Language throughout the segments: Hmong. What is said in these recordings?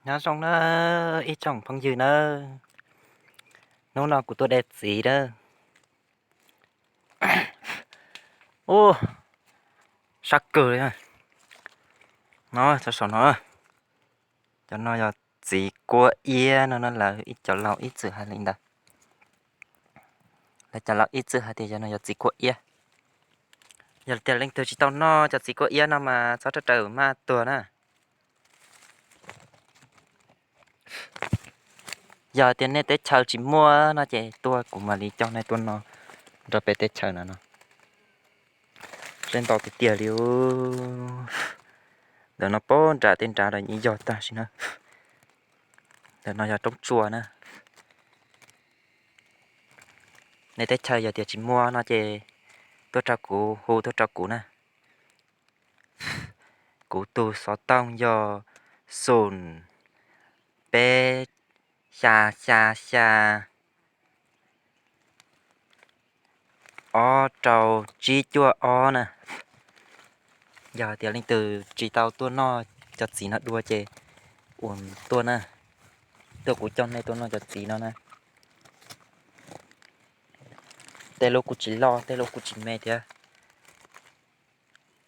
Nyob zoo na ib tsoom phooj ywg na, hnub no kuv tuaj de txiv na. Ub, sab kawg li. No, cov saum no, cov no yog txiv kuab iab no na, lawv ib cov laus ib txwm hais li ntawd. Lawv cov laus ib txwm hais tias cov no yog txiv kuab iab. Yog tias leej twg tsis tau noj cov txiv kuab iab no mas txhob raws raws maj tuag na. Yog tias nej teb chaws tsis muaj no ces tuaj kuv mam li coj nej tuaj noj rau peb teb chaws no no. Seb ntau tiag tiag li. Ntawm no pab nram tej nrad los yeej yog tag sim na. Ntawm no yog roob tsua na. Nej teb chaws yog tias tsis muaj no ces tuaj rau kuv, hu tuaj rau kuv na. Kuv tus xov tooj yog xoom peb xya xya xya ob rau tsib cuaj ob na. Yog tias leej twg tsis tau tuaj noj cov txiv no dua ces uas tuaj na, tuaj kuv coj nej tuaj noj cov txiv no na. Tej lub kuj tsis loj, tej lub kuj tsis me thiab.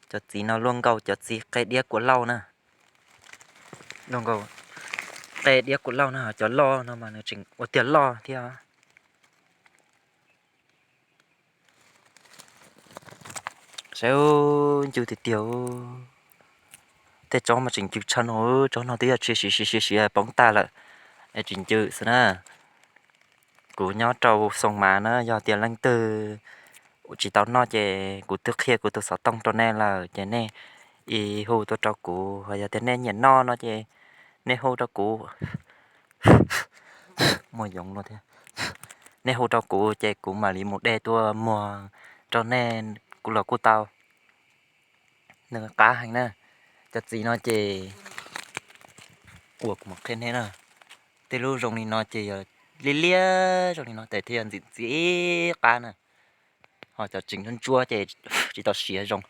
Cov txiv no luaj nkaus cov txiv qe diab kuam lauj na. Luaj nkaus qe diab kuam lauj na, cov loj no mas nws tseem ua tiag loj thiab. Saib ncw tiag tiag. Tej tsob mas tseem ncw tshaj no, tsob no twb yog tshia siav siav siav siav poob tag lawm es tseem ncw xwb na. Kuv nyob rau Xoo Mav na, yog tias leej twg tsis tau noj ces kuv twb qhia kuv tus xov tooj rau nej lawm ces nej hu tuaj rau kuv, yog tias nej nyiam noj no ces nej hu rau kuv. Muaj yoov luaj thiab. Nej hu rau kuv ces kuv mam li mus de tuaj muag rau nej, kuv los kuj tau. Nws qab heev na. Cov txiv no ces uas kuv mam qhia nej na, tej lub zoo li no ces yog liab liab zoo li no tes thiaj yog ntxim ntxim qab na. Ho cov tseem ntsuab ntsuab ces tsis tau siav zoo,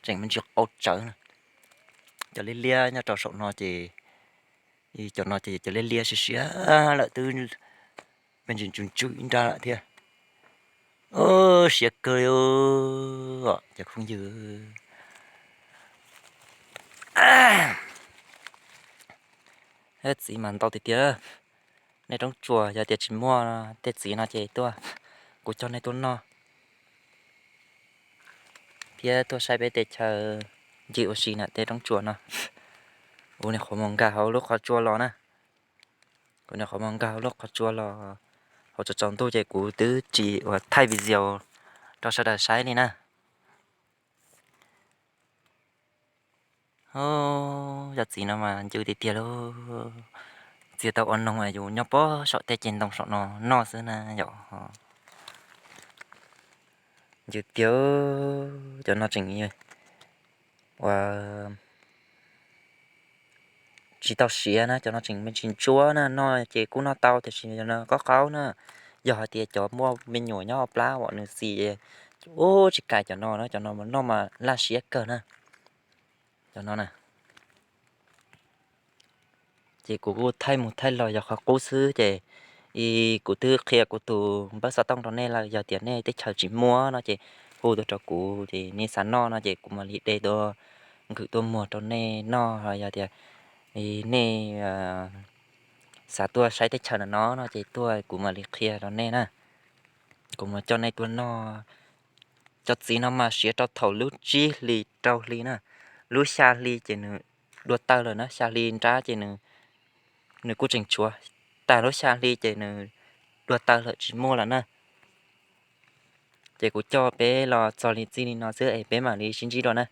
tseem me ntsis qau tsawv na. Cov liab liab nyob rau saum no ces, cov no ces cov liab liab siav siav lawm twb me ntsis ntsws ntsws ib nrab lawm thiab. Siav kawg li os cov phooj ywg. Txiv mas ntau tiag tiag. Nej roob tsuas yog tias tsis muaj tej txiv no ces tuaj, kuv coj nej tuaj noj thiab tuaj saib peb teb chaws ncig ua si na tej roob tsuas no. Kuv niam qhuav mus nkag hauv lub qhov tsua los na. Kuv niam qhuav mus nkag hauv lub qhov tsua los, hauv tsaus tsaus ntuj ces kuv twb tsis ua thaij video rau sawv daws saib li na. Cov txiv no mas ncw tiag tiag lauj. Txiv tau ua noog yus nyob pob saum tej ceg ntoo saum no noj xwb na yom. Ncw tiag, cov no tseem ua tsis tau siav na, cov no tseem me ntsis ntsuab na, noj ces kuj noj tau tiam sis cov no qaub qaub na. Yog hais tias cov muaj me nyuam nyob hauv plab uas nws xis, ub tsis kam cov no na, cov no noj mas laj siab kawg na. Cov no na, ces kuv kuj thaij mus thaij los yog qhov qub xwb ces kuv twb qhia kuv tus npawb xov tooj rau nej lawm, yog tias nej teb chaws tsis muaj no ces hu tuaj rau kuv ces nej xav noj no ces kuv mam li de tuaj nkwm tuaj muag rau nej noj, yog tias nej xav tuaj saib teb chaws no no no ces tuaj kuv mam li qhia rau nej na. Kuv mam coj nej tuaj noj. Cov txiv no mas siav rau thaum lub tsib hlis rau hli na, lub xya hli ces nws dua taw lawm na, xya hli nrab ces nws kuj tseem tshuav, tag lub xya hli ces nws dua taw lawm tsis muaj lawm na. Ces kuv coj peb los txog li txij li no xwb es peb mam li sib ntsib dua na.